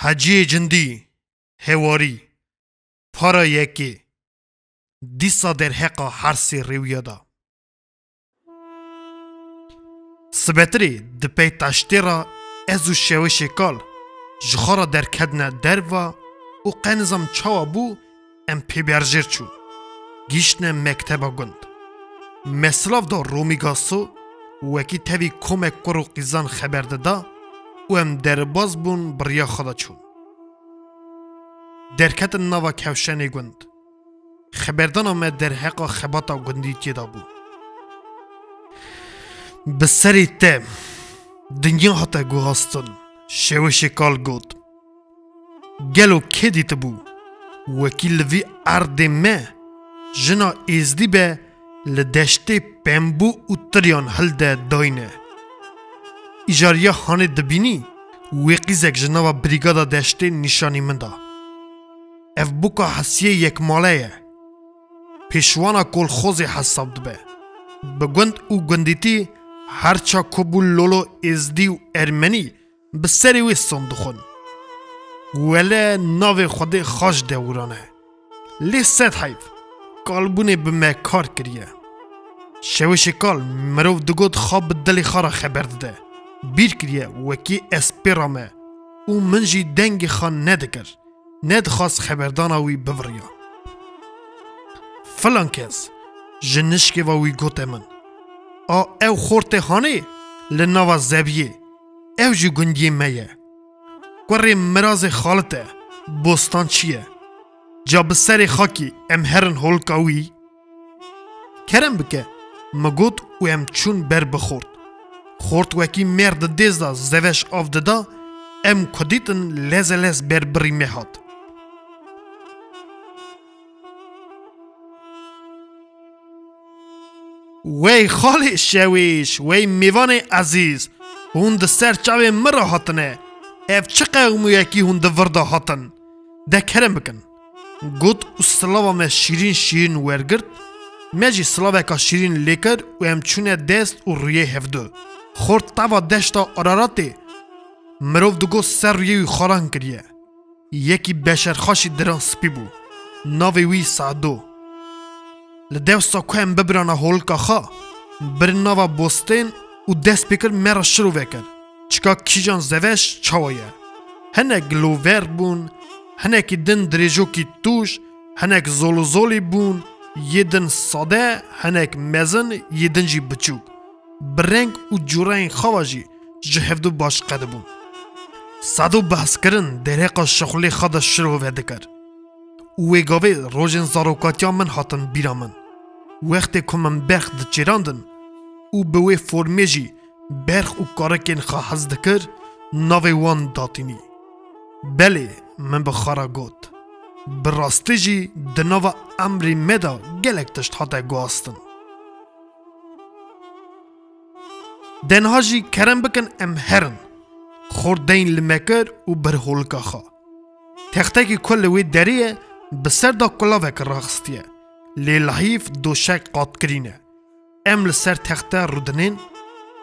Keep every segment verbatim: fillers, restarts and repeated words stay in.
Qeciyê cindî, hewarî, para yekê, dîsa derheqa her sê rêwiya da. Sibetirê di pey taştê re ez û Şewişê Kal ji xwe re derketine derva û qe nizam çawa bû em pêberjêr çûn. Gihîştine mekteba gund. Me silav da Romî Gaso, wekî tevî komek kur û qîzan xeber dida û em derbas bûn bi riya xwe de çûn. Derketin nava kewşenê gund. Xeberdana me derheqa xebata gundîtiyê de bû. Bi serê te dinya hate guhastin, Şewişê Kal got. Gelo kê dîtibû? Wekî li vî erdê me jina êzdî be li deştê pembû û tiryan hilde dayne. Îcar ya hanê dibînî, wê qîzek ji nava brîgada deştê nîşanî min da. Ev buka hesiyê yekmale ye. Pêşwana kolxozê hesab dibe. Bi gund û gundîtî her ça ku bû lolo êzdî û ermenî bi serê wê son dixwin. Wele navê Xwedê xaş dewirane. Lê sed heyf, kalbûnê bi me kar kiriye. Şewişê Kal mirov digot xwe bi dilê xwe re xeber dide. Bîr kiriye wekî ez pê re me û min jî dengê xwe nedikir. Nedixwast xeberdana wî biviriya. Filan kes ji nişkê ve wî gote min. A ew xortê hanê li nava zeviyê. Ew jî gundiyê me ye. Kurê mirazê xalit e, bostançî ye. Ca bi serê xakî em herin holka wî. Kerem bike, min got û em çûn ber bi xort. Xort wekî mêr di dêz de zeveş av dida, em ku dîtin leze lez ber birî me hat. Wey xalê Şewêş, wey mêvanê ezîz, hûn di ser çavê min re hatine. Ev çi qewimûyekî hûn di vir de hatin? De kerem bikin. Got û silava me şîrîn şîrîn wergirt, me jî silaveka şîrîn lê kir û em çûne dest û rûyê hevdu. Xort teva deşta Araratê, mirov digot ser rûyê wî xaran kiriye. Yekî beşerxaşî diran spî bû. Navê wî Sado. Li dewsa ku em bibirana holika xwe, birin nava bostên û dest pê kir me re şirove kir. Çika kîjan zeveş çawa ye? Hinek lover bûn, hinekî din dirêjokî tûj, hinek zolozolî bûn, yê din sade, hinek mezin, yê din jî biçûk. Bi reng û cûreyên xwe ve jî ji hevdu baş qedibûn. Sado behskirin derheqa şixulê xwe de şirove dikir. Û wê gavê rojên zarokatiya min hatin bîra min. Wextê ku min berx diçêrandin û bi wê formê jî berx û karikên xwe hez dikir, navê wan datînî. Belê, min bi xwe re got. Bi rastî jî di nava emrê me de gelek tişt hate guhastin. De niha jî kerem bikin em herin. Xort deyn li me kir û bir holika xwe. Textekî ku li wê derê ye, bi ser de kulavek raxistiye. Lê lihîf doşek qatkirî ne. Em li ser texte rûdinên,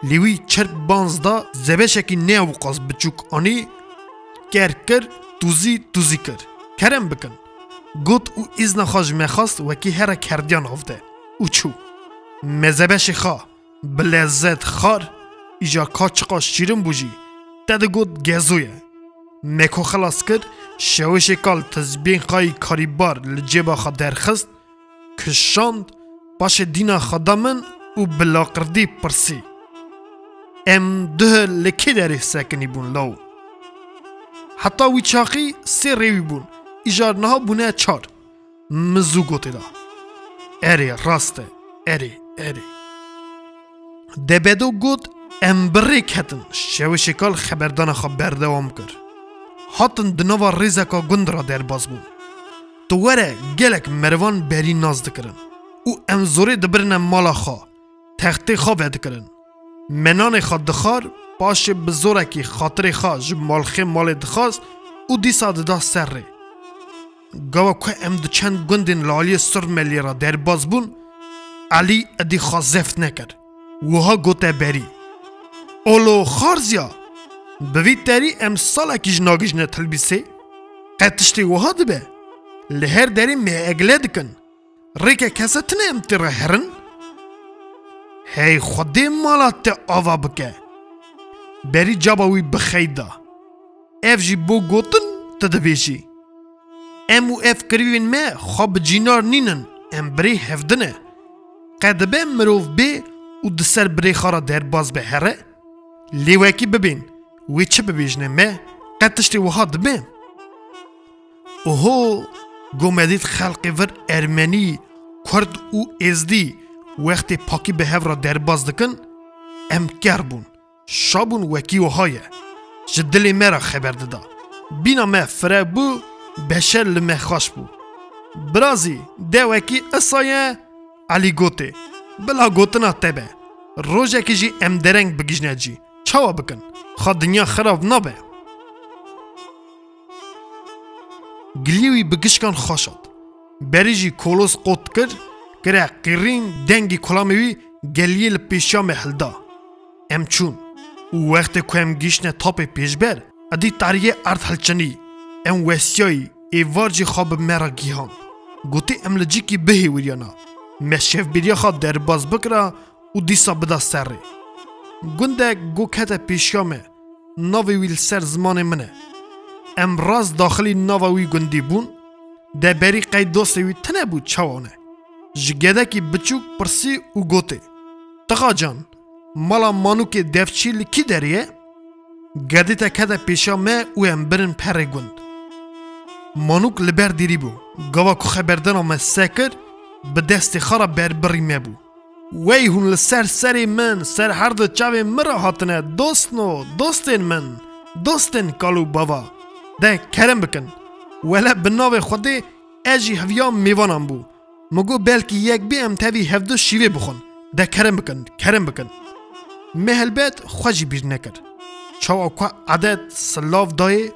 lê wî çirp banz da zebeşekî ne ewqas biçûk anî, ker kir, tûzî tûzî kir. Kerem bikin. Got û îzna xwe ji me xwest wekî here kerdiyan avde û çû. Me zebeşê xwe bi lezzet xar, îcar ka çiqas şîrin bû jî, te digot gezo ye. Me ku xilas kir, şewişê kal tizbiyên xwe yî karîbar li cêba xwe derxist, kişand, paşê dîna xwe da min û bi laqirdî pirsî. Em duh li kê derê sekinî bûn law? Heta wî çaxî sê rêwî bûn, îcar niha bûne çar. Min zû gotê da. Erê, rast e. Erê, erê. Debedo got, em bi rê ketin. Şewişê kal xeberdana xwe berdewam kir. Hatin di nava rêzeka gund re derbas bûn. Tu were, gelek merivan berî nas dikirin. Û em zorê dibirine mala xwe. Textê xwe vedikirin. Me nanê xwe dixwar, paşê bi zorekî xatirê xwe ji malxê malê dixwast û dîsa dida ser rê. Gava ku em di çend gundên li aliyê Surmeliyê re derbas bûn, Elî êdî xwe zeft nekir. Wiha gote berî. Olo xarziya! Bi vî terî em salekî ji nagihîjine Tilbîsê. Qe tiştê wiha dibe? Li her derê me egle dikin. Rêke kese tine em tê re herin? Hey Xwedê mala te ava bike. Berî caba wî bi xeyr da. Ev jî bo gotin tu dibêjî. Em û ev kirîvên me xwe bi cînar nînin, em birê hevdin e. Qe dibe mirov bê û di ser birê xwe re derbas be here? Lê wekî bibên, wê çi bibêjine me? Qe tiştê wiha dibe? Oho, go me dît xelkê vir Ermenî, Kurd û Êzdî wextê pakî bi hev re derbas dikin, em ker bûn. Şa bûn wekî wiha ye. Ji dilê me re xeber dida. Bîna me fire bû, beşer li me xweş bû. Birazî, de wekî isa ye, Elî gotê, bila gotina te be. Rojekê jî em dereng bigihîjine cî. Çawa bikin? Xa dinya xirab nabe. Giliyê wî bi gişkan xweş hat. Berî jî kolos qot kir, kire qîrîn, dengî kulamê wî geliyê li pêşiya me hilda. Em çûn û wextê ku em gihîştine tapê pêşber, edî tariyê erd hilçinî. Em westiyayî, êvar jî xwe bi me re gihand. Gotî em li cîkî bihêwiriyana. Me şevbêriya xwe derbas bikira û dîsa bida serê. Gundek go kete pêşiya me. Navê wî li ser zimanê min e. Em rast daxilî nava wî gundî bûn, de berî qey dostê wî tine bû çawa ne. Ji gedekî biçûk pirsî û gotê, Tixa can, mala Manûkê Devçî li kî derê ye? Gedê te kete pêşiya me û em birin perê gund. Manûk li ber dêrî bû. Gava ku xeberdana me sekir, bi destê xwe re berbirî me bû. Wey hûn li ser serê min, ser her du çavên min re hatine, dostno, dostên min, dostên kal û bava. De kerem bikin. Wele bi navê Xwedê ez jî heviya mêvanan bû. Min got belkî yek bê em tevî hevdu şîvê bixwin. De kerem bikin, kerem bikin. Me helbet xwe jî bîr nekir. Çawa ku edet silav dayê,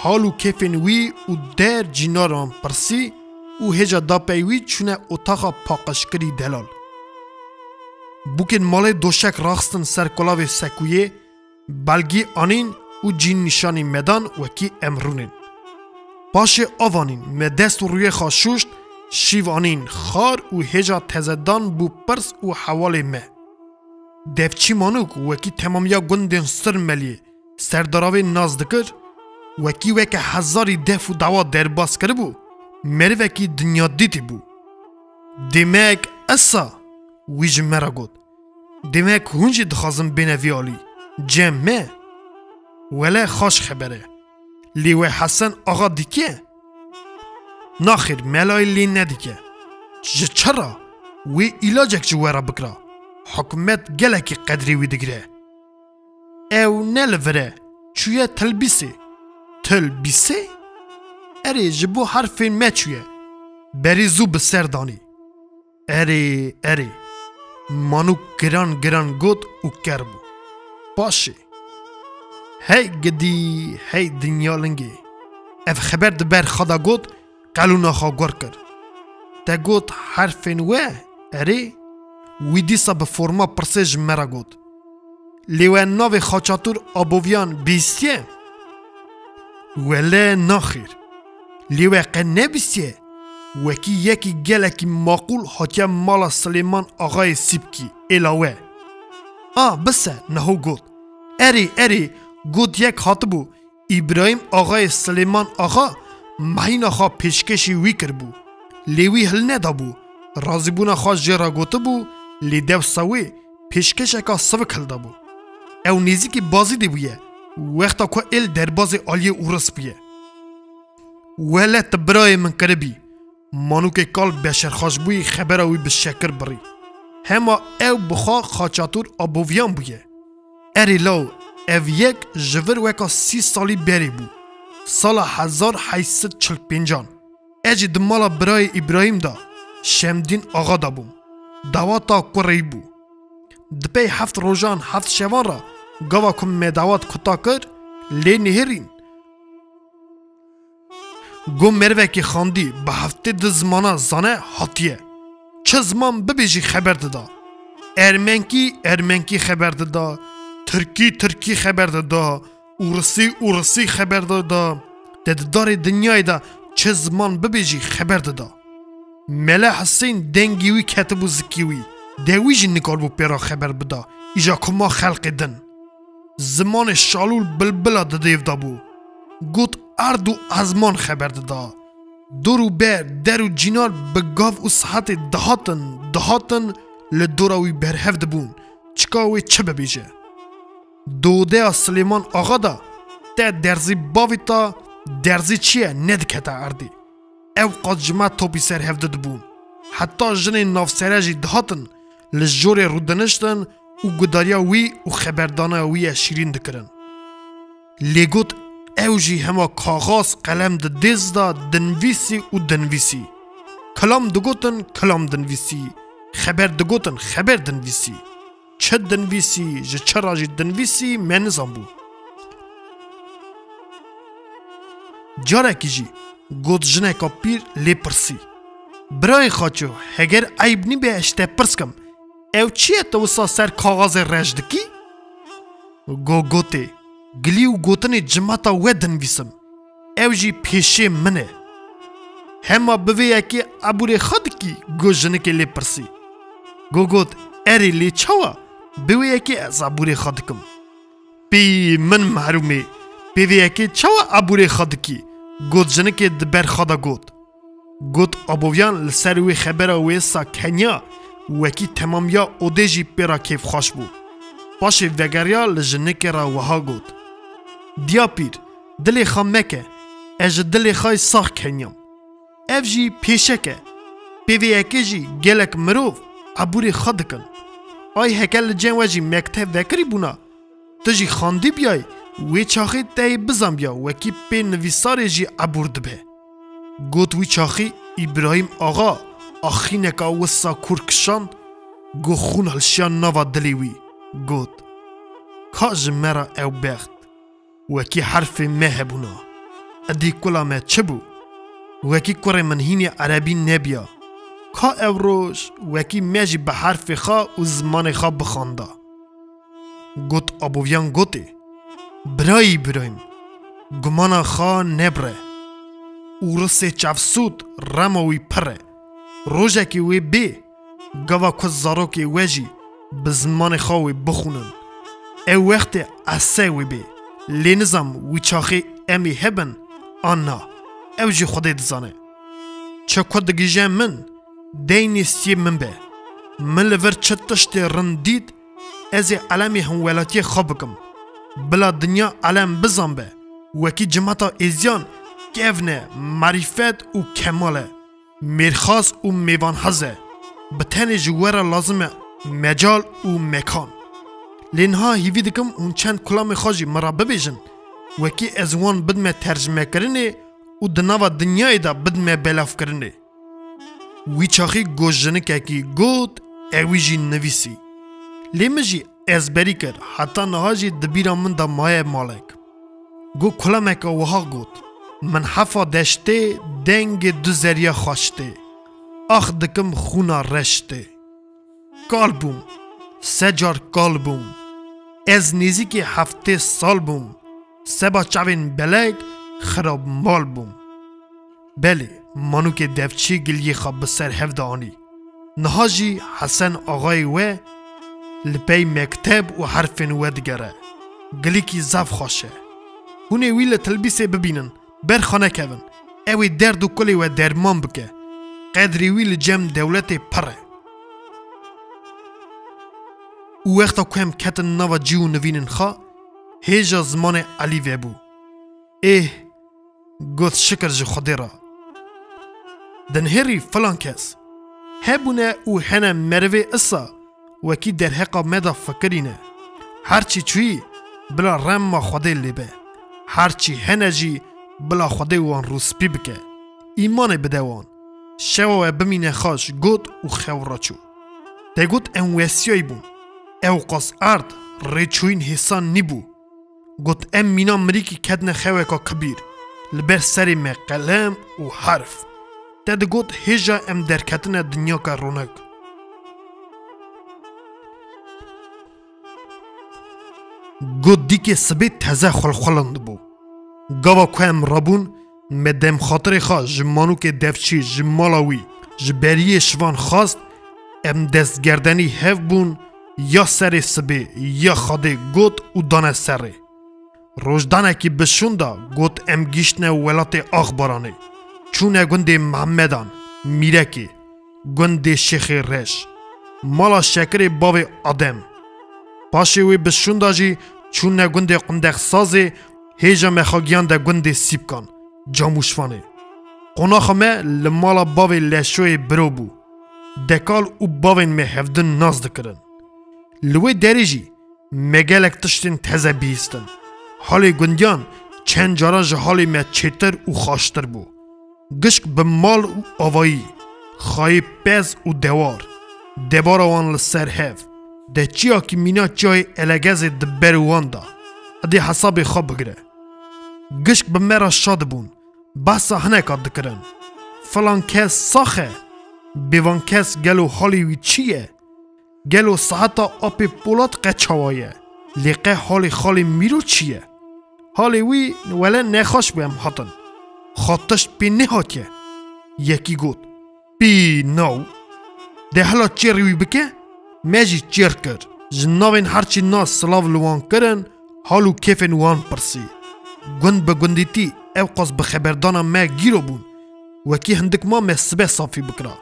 hal û kêfên wî û der cînaran pirsî û hêja dapey wî çûne otaxa paqijkirî delal. Bûkên malê doşek raxistin ser kulavê sekûyê, belgî anîn û cîn nîşanî me dan wekî em rûnên. Paşê av anîn, me dest û rûyê xwe şûşt, şîv anîn xar û hêja tezedan bû pirs û hewalê me. Devçî Manûk wekî temamiya gundên Sirmeliyê, Serdaravê nas dikir, wekî weke hezarî def û dawa derbas kiribû, merivekî dinya dîtî bû. Demek esa, wî ji me re got. Demek hûn jî dixwazin bêne vî alî, cem me? Wele xaş xeber e. Lê we Hesen Axa dike? Naxêr, melayê lê nedike. Ji çi re? Wê îlacek ji we re bikira. Hikûmet gelekî qedrê wî digire. Ew ne li vir e, çûye Tilbîsê. Tilbîsê? Erê, ji bo herfên me çûye. Berî zû bi ser danî. Erê, erê. Manûk giran giran got û ker bû. Paşê. Hey gidî, hey dinya lingê. Ev xeber di ber xwe de got, qelûna xwe gur kir. Te got herfên we, erê? Wî dîsa bi forma pirsê ji me re got. Lê we navê Xaçatûr Aboviyan bîstiye? Wele naxêr. Lê we qe nebîstiye? Wekî yekî gelekî maqûl hatiye mala Silêman Axayê Sîpkî, êla we. A, bise, niho got. Erê, erê, got yek hatibû, Îbrahîm Axayê Silêman Axa mehîna xwe pêşkêşî wî kiribû. Lê wî hilnedabû. Razîbûna xwe jê re gotibû, lê dewsa wê pêşkêşeka sivik hildabû. Ew nêzîkî Bazîdê bûye, wexta ku êl derbazê aliyê Ûris bûye. Wele tu birayê min kiribî. Manûkê kal beşerxaşbûyî xebera wî bi şekir birî. Hema ew bi xwe Xaçatûr Aboviyan bûye. Erê law, ev yek ji vir weka sî salî berê bû. Sala hezar heyt sed çil pêncan. Ez jî di mala birayê Îbrahîm de, Şemdîn Axa de bûm. Dawata kurê wî bû. Di pey heft rojan, heft şevan re gava ku me dawat kuta kir, lê nihêrîn. Got merivekî xandî bi heftê du zimana zane hatiye. Çi ziman bibêjî xeber dida. Ermenkî, ermenkî xeber dida. Tirkî, tirkî xeber dida. Ûrisî ûrisî xeber dida. Te di darê dinyayê de çi ziman bibêjî xeber dida. Mele Hisên dengê wî ketibû zikê wî. De wî jî nikaribû pê re xeber bida. Îja kuma xelqê din. Zimanê şalûl bilbila di dêv de bû. Got, erd û ezman xeber dida. Dor û ber, der û cînar bi gav û sihetê dihatin, dihatin, li dora wî berhev dibûn. Çika wê çi bibêje? Di odeya Silêman Axa de te derzî bavîta, derzî çi ye nedikete erdê. Ew qas cimet topî ser hev didibûn. Heta jinên navsere jî dihatin, li jorê rûdiniştin û gudariya wî û xeberdana wî ye şîrîn dikirin. Lê got, ew jî hema kaxaz qelem di dêz de dinvîsî û dinvîsî. Kilam digotin, kilam dinvîsî. Xeber digotin, xeber dinvîsî. Çi dinvîsî, ji çi re jî dinvîsî, me nizanbû. Carekî jî got jineka pîr lê pirsî. Birayê Xaço, heger eyb nîbe ez ji te pirs kim, ew çi ye tu wisa ser kaxazê reş dikî? Go gotê, gilî û gotinê cimeta we dinvîsim. Ew jî pêşê min e. Hema bi vê yekê ebûrê xwe dikî? Go jinikê lê pirsî. Go got, erê lê çawa? Bi wê yekê ez ebûrê xwe dikim. Pî min mehrûmê, pê vê yekê çawa ebûrê xwe dikî? Got jinikê di ber xwe de got. Got, Aboviyan li ser wê xebera wê sa keniya, wekî temamiya odê jî pê re kêfxweş bû. Paşê vegeriya li jinikê re wiha got, Diya pîr, dilê xwe meke, ez ji dilê xwe sax keniyam. Ev jî pêşek e. Pê vê yekê jî gelek mirov ebûrê xwe dikin. Ay heke li cem we jî mekteb vekirî bûna, tu jî xwendî biyay, wê çaxê te yê bizanbiya wekî pê nivîsarê jî ebûr dibe. Got wî çaxî Îbrahîm Axa axîneka wisa kûr kişand, go xûn hilşiya nava dilê wî. Got, ka ji me re ew bext. Wekî herfê me hebûna. Edî kula me çi bû? Wekî kurê min hînê erebî nebiya. Ka ew roj wekî me jî bi herfê xwe û zimanê xwe bixanda. Got Aboviyan gotê, Birayî Îbrahîm, gumana xwe nebire. Ûrisê çavsût rema wî pir e. Rojekê wê bê, gava ku zarokê we jî bi zimanê xwe wê bixwînin. Ew wextê ez ser wê bê, lê nizam wî çaxê em ê hebin an na, ew jî Xwedê dizane. Çi ku digihîje min, deynê stiyê min be. Min li vir çi tiştê rind dît, ez ê elemê hemwelatiyê xwe bikim. Bila dinya elem bizanbe, wekî cimeta êziyan kevn e, marîfet û kemal e. Mêrxas û mêvanhez e. Bi tenê ji we re lazim e mecal û mekan. Lê niha hîvî dikim hûn çend kulamê xwe jî min re bibêjin, wekî ez wan bidime tercimekirinê û di nava dinyayê de bidime belavkirinê. Wî çaxî got jinikekî got, ewî jî nivîsî. Lê min jî ezberî kir, heta niha jî di bîra min de maye malek. Got kulameke wiha got, Min hefa deştê dengê du zeriya xwaştê. Ax dikim xûna reştê. Kal bûm, se car kal bûm. Ez nêzîkî heftê sal bûm. Seba çavên belek xirab mal bûm. Belê, manûkê devçî giliyê xwe bi ser hev de anî. Niha jî Hesen Axayê we li pey mekteb û herfên we digere. Gilîkî zaf xweş e. Hûn ê wî li tilbîsê bibînin, ber xwe nekevin. Ew ê derd û kulê we derman bike. Qedrê wî li cem dewletê pir e. Û wexta ku em ketin nava cî û nivînên xwe, hêja zimanê Elî vebû. Êh, got şikir ji Xwedê re. Dinhêrî filan kes. Hebûne û hene merivê isa wekî derheqa me de fikirîne. Her çî çûyî bila rema Xwedê lê be. Her çî hene jî bila Xwedê wan rûspî bike. Îmanê bide wan. Şewa we bimîne xaş got û xew raçû. Te got em wesiyayî bûn. Ew qas erd rêçûyîn hêsan nîbû. Got, em mîna mirîkî ketine xeweka kibîr. Li ber serê me qelem û herf. Te digot, hêja em derketine dinyaka ronek. Got dîkê sibê teze xwelxwelindibû. Gava ku em rabûn, me demxatirê xwe ji manokê devçî ji mala wî ji beriyê şivan xwest, em destgerdenî hev bûn, ya serê sibê ya Xwedê got û dane serê. Rojdanekî bi şûn de got em gihîştine welatê Axbaranê. Çûne gundê Mihemedan, Mîrekê, gundê Şêxê Reş, mala Şekirê bavê Adem. Paşê wê bi şûn de jî çûne gundê Qundexsazê, hêja me xwe giyande gundê Sîpkan, Camûşvanê. Qonaxa me li mala bavê Leşoyê biro bû. Dekal û bavên me hevdin nas dikirin. Li wê derê jî me gelek tiştên teze bihîstin. Halê gundiyan çend caran ji halê me çêtir û xaştir bû. Gişk bi mal û avayî, xayê pez û dewar, debara wan li ser hev, de çiyakî mîna çiyayê Elegezê di ber wan de, edê hesabê xwe bigire. Gişk bi me re şa dibûn, behsa hineka dikirin. Filan kes sax e, bêvan kes gelo halê wî çi ye? Gelo seheta apê Polat qe çawa ye? Lê qe halê xalê Mîro çi ye? Halê wî wele nexweş bû em hatin. Xwe tişt pê nehatiye. Yekî got, pî naw. De hela çêrê wî bike? Me jî çêr kir. Ji navên herçî nas silav li wan kirin, hal û kêfên wan pirsî. Gund bi gundîtî ew qas bi xeberdana me gîro bûn. Wekî hindik ma me sibe safî bikira.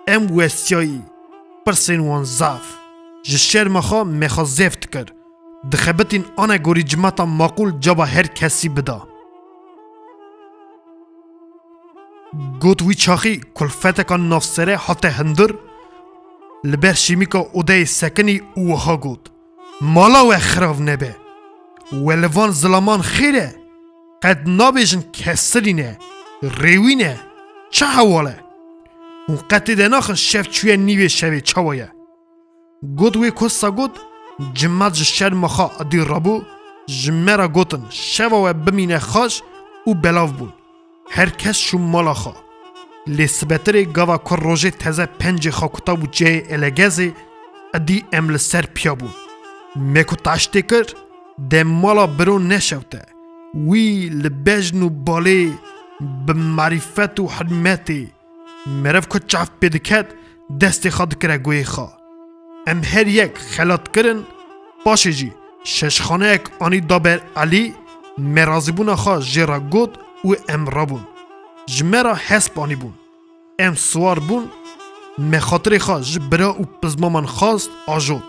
Em westiyayî, pirsên wan zaf. Ji şerma xwe me xwe zêf dikir. Dixebitîn anegorî cimeta maqûl caba her kesî bida. Got wî çaxî kulfeteka navsere hate hundir, li ber şîmîka odeyê sekinî û wiha got, mala we xirav nebe. We li van zilaman xêr e? Qet nabêjin kesirî ne, rêwî ne, çi hewal e? Hûn qetê de naxin şev çûye nîvê şevê çawa ye? Got wê kosa got, cimat ji şerma xwe edî rabû, ji me re gotin, şeva we bimîne xaş û belav bûn. Her kes çû mala xwe. Lê sibetirê gava ku rojê teze pencê xwe kuta bû cihê Elegezê, edî em li ser piya bûn. Me ku taştê kir, de mala biro neşewte. Wî li bejn û balê bi marîfet û hurmetê, meriv ku çav pê diket, destê xwe dikire guhê xwe. Em her yek xelat kirin, paşê jî şeşxaneyek anî da ber Elî, me razîbûna xwe jê re got û em rabûn. Ji me re hesp anîbûn. Em siwar bûn, me xatirê xwe ji bira û pizmaman xwest ajot.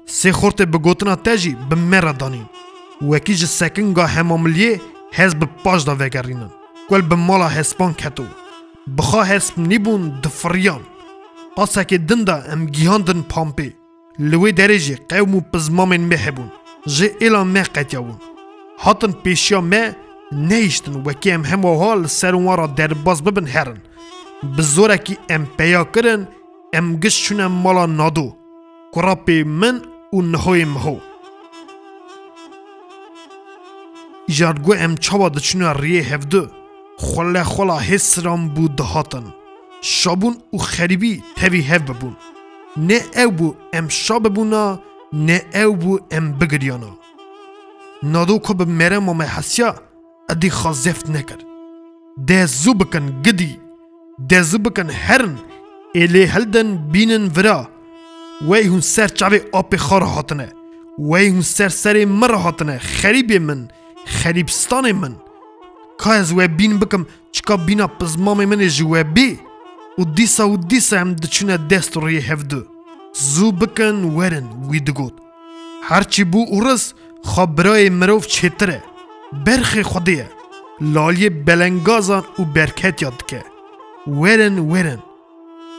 Sê xortê bi gotina te jî bi me re danîn. Wekî ji sekinga hemamiliyê hez bi paş de vegerînin. Kul bi mala hespan keto. Bi xwe hesp nîbûn difiriyan. Pasekê din de em gihandin pampê. Li wê derê jî qewm û pizmamên me hebûn. Ji êlan me qetiyabûn. Hatin pêşiya me nehiştin wekî em hema wiha li ser wan re derbas bibin herin. Bi zorekî em peya kirin, em giş çûne mala Nado, kurapê min û nihoyê Miho. Îcar got em çawa diçûne riyê hevdu, xwele xwela hê siran bû dihatin. Şabûn û xerîbî tevî hev bibûn. Ne ew bû em şa bibûna, ne ew bû em bigiriyana. Nado ku bi merema me hesiya, edî xwe zeft nekir. De zû bikin gidî. De zû bikin herin. Ê lê hildin bînin vira. Wey hûn ser çavê apê xwe re hatine. Wey hûn ser serê min re hatine. Xerîbê min. Xerîbistanê min. Ka ez we bîn bikim, çika bîna pizmamê min ê ji we bê? Û dîsa û dîsa em diçûne dest û riyê hevdu. Zû bikin werin, wî digot. Her çi bû û riz, xwe birayê mirov çêtir e. Berxê Xwedê ye. Li aliyê belengazan û berketiya dike. Werin, werin.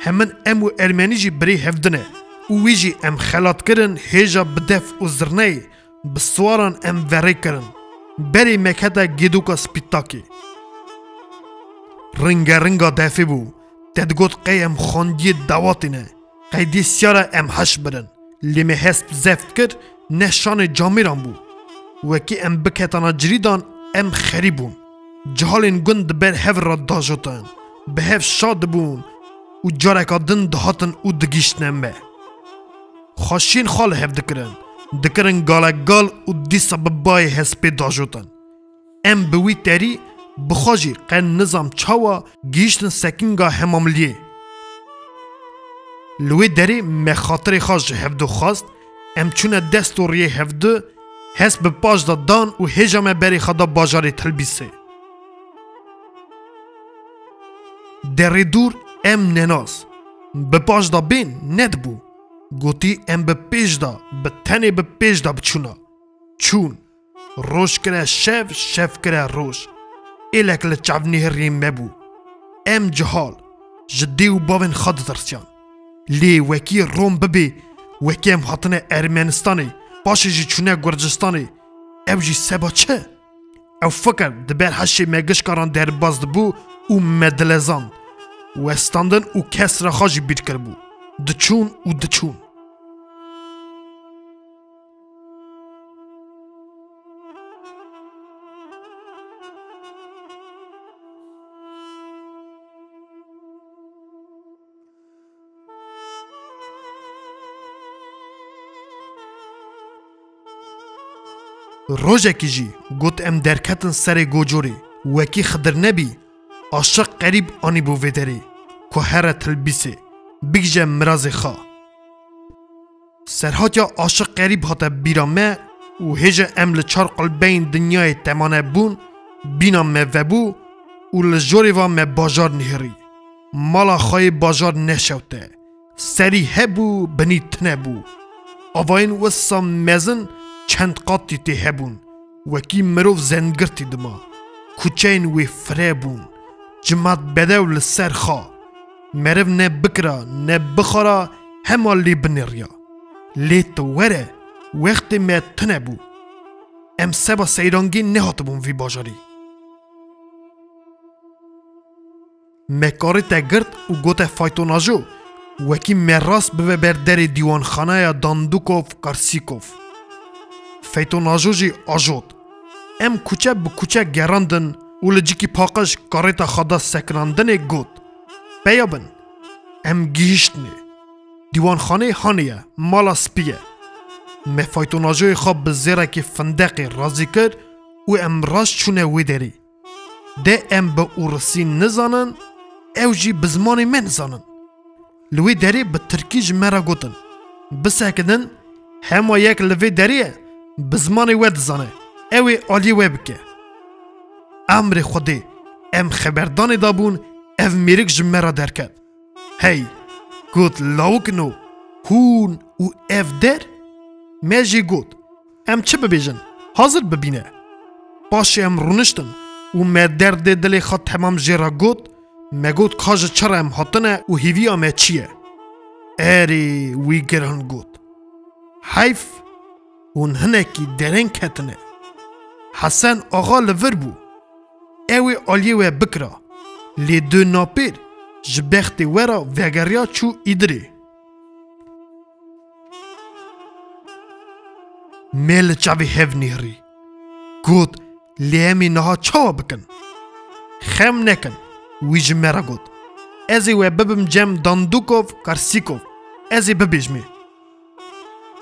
Hemin em û Ermenî jî birê hevdin e. Û wî jî em xelat kirin hêja bi def û zirneyê, bi siwaran em verê kirin. Berê me kete gêdoka Spîtakê. Ringe ringa defê bû. Te digot qey em xwendiyê dawatê ne. Qeydê siyara em heş birin. Lê me hesp zeft kir, ne şanê camêran bû. Wekî em biketana cirîdan, em xerîb bûn. Cihalên gund di ber hev re dajotin. Bi hev şa dibûn û careka din dihatin û digihîştine me. Xwe şên xwe li hev dikirin. dikirin galegal û dîsa bi bayê hespê dajotin. Em bi wî terî bi xwe jî qe nizam çawa gihîştin sekinga hemamliyê. Li wê derê me xatirê xwe ji hevdu xwest, em çûne dest û riyê hevdu, hest bi paş de dan û hêja me berê xwe da bajarê Tilbîsê. Derê dûr em nenas, bi paş de bên nedibû. Gotî em bi pêş de, bi tenê bi pêş de biçûna. Çûn. Roj kire şev, şev kire roj. Êlek li çavnihêriyê me bû. Em cihal, ji dê û bavên xwe ditirsiyan. Lê wekî Rom bibê, wekî em hatine Ermenistanê, paşê jî çûne Gurcistanê. Ew jî seba çi? Ew fikir di ber heşê me gişkaran derbas dibû û me dilezand. Westandin û kesra xwe jî bîr kiribû. Diçûn û diçûn. Rojekî jî got em derketin serê Gocorê, wekî Xidir Nebî, Aşiq Qerîb anîbû vê derê, ku here Tilbîsê, bigije mirazê xwe. Serhatiya Aşiq Qerîb hate bîra me û hêja em li çar qulbeyên dinyayê temane bûn, bîna me vebû û li jorê ve me bajar nihêrî. Mala xwe yê bajar neşewte. Serî hebû, binî tune bû. Avayên wisa mezin çend qatî tê hebûn. Wekî mirov zengirtî dima. Kuçeyên wê fireh bûn. Cimat bedew li ser xwe. Meriv ne bikira, ne bixwara, hema lê binêriya. Lê tu were, wextê me tune bû. Em seba seyrangî nehatibûn vî bajarî. Me karê te girt û gote faytonajo, wekî me rast bibe ber derê dîwanxaneya Dandukov Karsîkov. Feytonajo jî ajot. Em kuçe bi kuçe gerandin û li cikî paqij karêta xwe da sekinandinê got, Peya bin, em gihîştinê. Dîwanxaneyê hanê ye, mala spî ye. Me faytonajoyê xwe bi zêrekî findeqê razî kir û em rast çûne wê derê. De em bi ûrisî nizanin, ew jî bi zimanê me nizanin. Li wê derê bi tirkî ji me re gotin, Bisekinin, hema yek li vê derê ye, bi zimanê we dizane, ew ê aliyê we bike. Emrê Xwedê, em xeberdanê dabûn, ev mêrik ji me re derket. Hey, got, lawikno, hûn û ev der? Me jî got, Em çi bibêjin? Hazir bibîne. Paşê em rûniştin û me derdê dilê xwe temam jê re got, me got ka ji çi re em hatine û hêviya me çi ye. Erê, wî giran got, Heyf, hûn hinekî dereng ketine. Hesen Axa li vir bû. Ew ê aliyê we bikira. Lê du napêr ji bextê we re vegeriya çû Îdirê. Me li çavê hev nêrî. Got, Lê em ê niha çawa bikin? Xem nekin, wî ji me re got, Ez ê we bibim cem Dandukov Karsîkov, ez ê bibêjmê.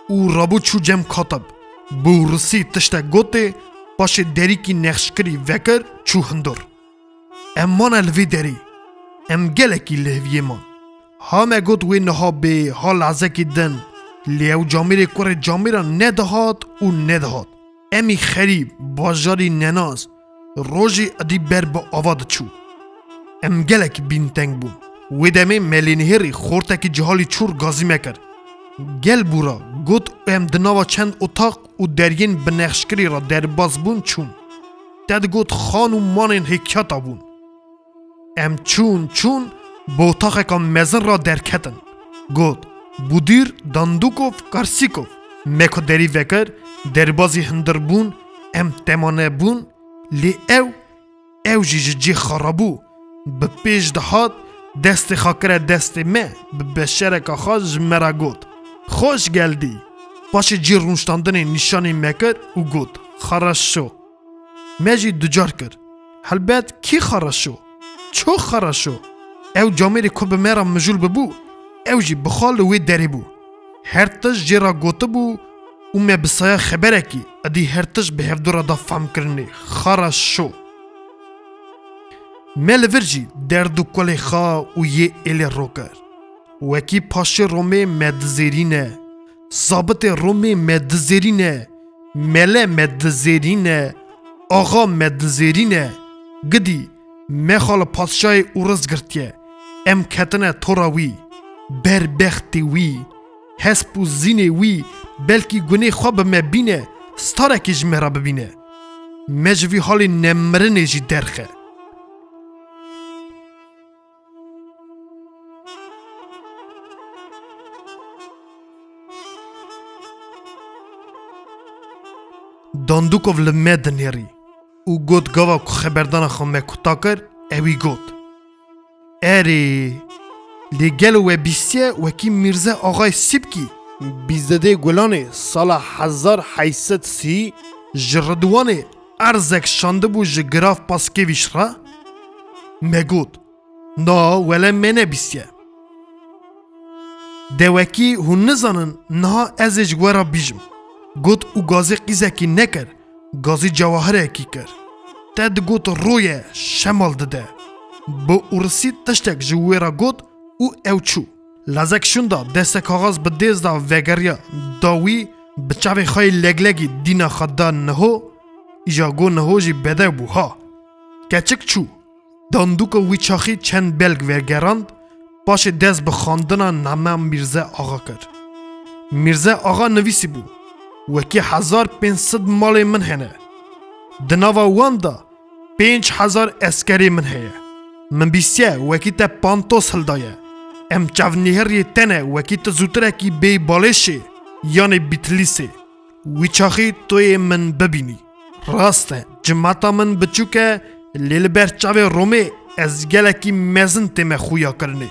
Û rabû çû cem katib. Bi ûrisî tiştek gotê, paşê derîkî nexşkirî vekir çû hundir. Em mane li vê derê. Em gelekî li hêviyê man. Ha me got wê niha bê, ha lehzekî din. Lê ew camêrê kurê camêra nedihat û nedihat. Em î xerîb, bajarî nenas, rojî edî ber bi ava diçû. Em gelek bînteng bûn. Wê demê me lê nihêrî xortekî cihalî çûr gazî me kir. Gel bûra, got, em di nava çend otaq û deriyên bi nexşkirî re derbas bûn çûn. Te digot xan û manên hêkiyata bûn. Em çûn, çûn, bi otaxeka mezin re derketin. Got, Budîr Dandukov Karsîkov. Me ku derî vekir, derbazî hundir bûn, em temane bûn, lê ew, ew jî ji cê xwe rabû. Bi pêş dihat, destê xwe kire destê me, bi beşereka xwe ji me re got, Xoş geldî. Paşê cê rûniştandinê nîşanî me kir û got, Xereşo. Me jî ducar kir. Helbet kî xereşo? Ço xereşo? Ew camêrê ku bi me re mijûl bibû, ew jî bi xwe li wê derê bû. Her tişt jê re gotibû, û me bi saya xeberekî, edî her tişt bi hevdû re da femkirinê. Xara şo. Me li vir jî derd û kolê xwe û yê êlê ro kir. Wekî paşê Romê me dizêrîne, zabitê Romê me dizêrîne, mele me dizêrîne, axa me dizêrîne. Gidî me xwe li padşahê Ûris girtiye. Em ketine tora wî. Berbextê wî, hesp û zînê wî belkî gunê xwe bi me bîne, starekê ji me re bibîne. Me ji vî halê nemirinê jî derxe. Dandûkov li me dinêrî û got gava ku xeberdana xwe me kuta kir, ewî got: Erê, lê gelo we bîstiye wekî Mîrze Axayê Sîpkî? Bîzdedê Gulanê sala hezar heyt sed sî ji Ridwanê erzek şandibû ji Graf Paskevîç re? Me got: Na, wele me nebîstiye. De wekî hûn nizanin, niha ez ê ji we re bîjim. Got û gazî qîzekî nekir, gazî cewahirekî kir. Te digot roye, şemal dide. Bi ûrisî tiştek ji wê re got û ew çû. Lazek şûnda destê kaxaz bi dêz de vegeriya da wî, bi çavê xwe yê leglegî dîna xwe da niho, îja got niho jî bedew bû ha. Keçik çû. Dandûka wî çaxî çend belg vegerand, paşê dest bi xwendina nama Mîrze Axa kir. Mîrze Axa nivîsîbû: Wekî hezar pênc sed malê min hene. Di nava wan de pênc hezar eskerê min heye. Min bîstiye wekî te pantos hildaye. Em çavnihêriyê te ne wekî tu zûtirekî bêyî Balêşê yanê Bîtlîsê. Wî çaxî tu yê min bibînî. Rast e, cimata min biçûk e, lê li ber çavê Romê ez gelekî mezin tême xuyakirinê.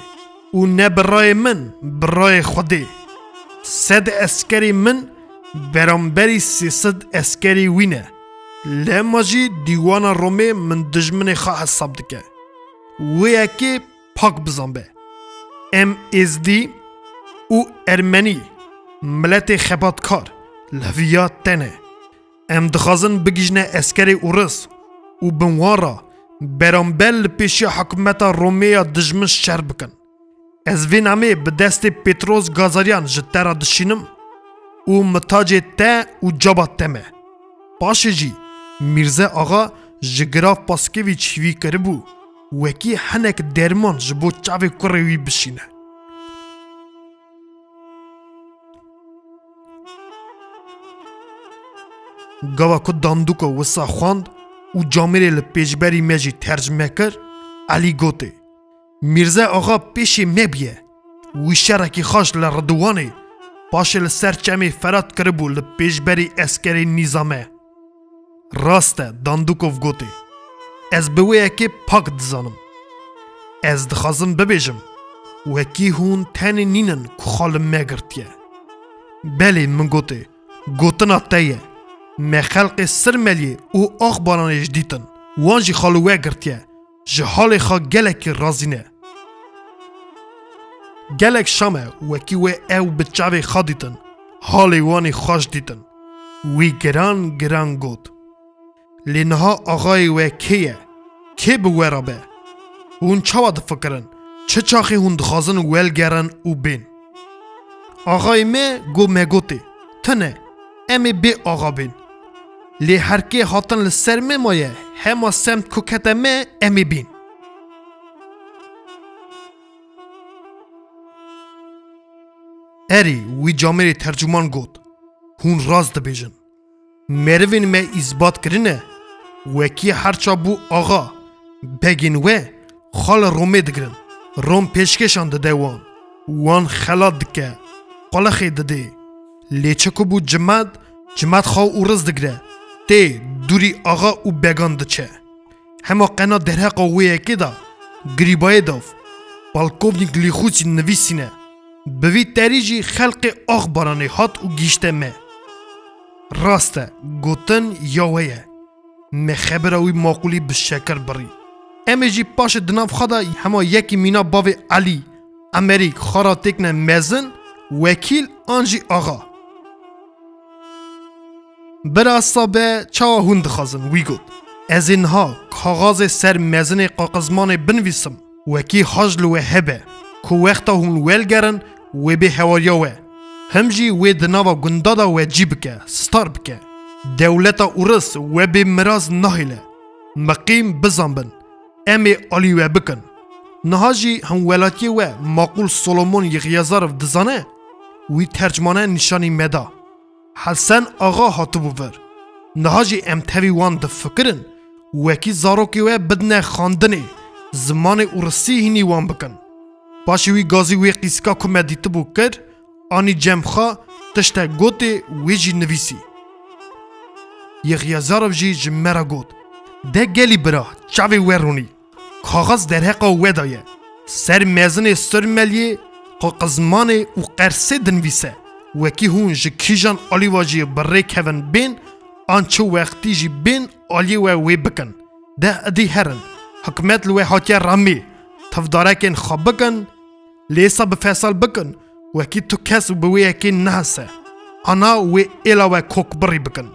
Û ne bi rayê min, bi rayê Xwedê. Sed eskerê min beramberî sê sed eskerê wî ne. Lema jî dîwana Romê min dijminê xwe hesab dike. Wê yekê pak bizanbe. Em Êzdî û Ermenî, miletê xebatkar, li viya te ne. Em dixwazin bigihîjine eskerê Ûris û bin wan re beramber li pêşiya hikûmeta Romê ya dijmin şer bikin. Ez vê nameyê bi destê Pêtros Gazaryan ji te re dişînim û mitacê te û caba te me. Paşê jî Mîrze Axa ji Graf Paskevîç hîvî kiribû, wekî hinek derman ji bo çavê kurê wî bişîne. Gava ku Dandûko wisa xwend û camêrê li pêşberî me jî tercime kir, Elî gotê: Mîrze Axa pêşê me bûye. Wî şerekî xaş li Ridwanê, paşê li ser çemê Ferat kiribû li pêşberî eskerê nîzame. Rast e, Dandûkov gotê. Ez bi wê yekê pak dizanim. Ez dixwazim bibêjim, wekî hûn tenê nînin ku xwe li me girtiye. Belê, min gotê, gotina te ye. Me xelqê Sirmeliyê û Axbaranê jî dîtin. Wan jî xwe li we girtiye. Ji halê xwe gelekî razî ne. Gelek şam e, wekî wê ew bi çavê xwe dîtin, halê wan ê xweş dîtin. Wî giran giran got: Lê niha axayê we kê ye? Kê bi we re be? Hûn çawa difikirin? Çi çaxê hûn dixwazin welgerin û bên? Axayê me got me gotê: Tune, em ê bê axa bên. Lê her kê hatin li ser me maye, hema semt ku kete me, em ê bên. Erê, wî camêrê tercûman got: Hûn rast dibêjin. Merivên me îsbat kirine, wekî her ça bû axa, begên we xwe li Romê digirin. Rom pêşkêşan dide wan. Wan xelat dike, qulixê didê. Lê çi ku bû cimet, cimet xwe ûriz digire, tê dûrî axa û began diçe. Hema qena derheqa wê yekê de Grîbayêdov, polkovnîk Lîxûsî nivîsîne. Bi vî terî jî xelqê Axbaranê hat û gihîşte me. Rast e, gotin ya we ye. Me xebera wî maqûlî bi şekir birî. Em ê jî paşê di nav xwe de hema yekî mîna bavê Elî, Emerîk, xwe re têkine mezin, wekîl an jî axa. Bira Sabe, çawa hûn dixwazin? Wî got, ez ê niha kaxazê ser mezinê qaqizmanê binivîsim, wekî haj li we hebe, ku wexta hûn welgerin, wê bê hewariya we. Him jî wê di nava gunda de we cî bike, star bike. Dewleta Ûris we bê miraz nahêle. Miqîm bizanbin, em ê alî we bikin. Niha jî hemwelatiyê we Maqûl Solomon Yexyazarov dizane, wî tercmane nîşanî me da. Hesen Axa hatibû vir. Niha jî em tevî wan difikirin, wekî zarokê we bidine xwendinê, zimanê ûrisî hînî wan bikin. Paşê wî gazî wê qîzika ku me dîtibû kir, anî cem xwe, tiştek gotê, wê jî nivîsî. Yexyazarov jî ji me re got, de gelî bira, çavê we rûnî. Kaxez derheqa we de ye. Ser mezinê Surmeliyê, qaqizmanê û qersê dinivîse. Wekî hûn ji kîjan alî ve jî bi rê kevin bên, an çi wextî jî bên aliyê we wê bikin. De idî herin. Hikûmet li we hatiye remî. Tivdarekên xwe bikin, lêsa bi fesal bikin, wekî tu kes û bi wê yekê nehese. Ana wê êla we kokbirî bikin.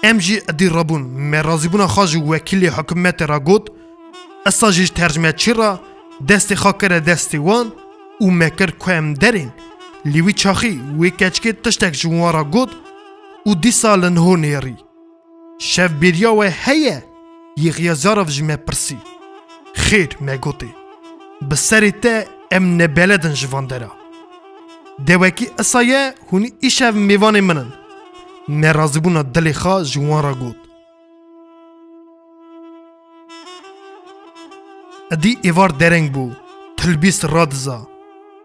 Em jî idî rabûn, me razîbûna xwe ji wekîlê hikûmetê re got, esa jî ji tercmeçî re destê xwe kire destê wan û me kir ku em derên. Lê wî çaxî wê keçikê tiştek ji wan re got û dîsa li niho nêrî. Şevbêriya we heye? Yexyazarov ji me pirsî. Xêr, me gotê. Bi serê te em nebeled in ji van dera. De wekî isa ye, hûn îşev mêvanê min in. Me razîbûna dilê xwe ji wan re got. Edî êvar dereng bû, tilbîst radiza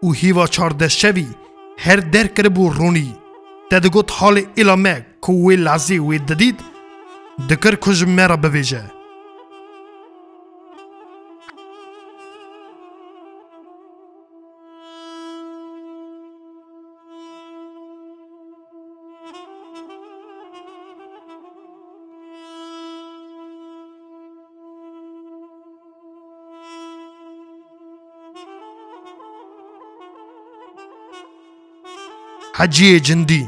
û hîva çardeh şevî her der kiribû ronî. Te digot halê êla me ku wê lezê wê didît, dikir ku ji me re bivêje. Heciyê Cindî,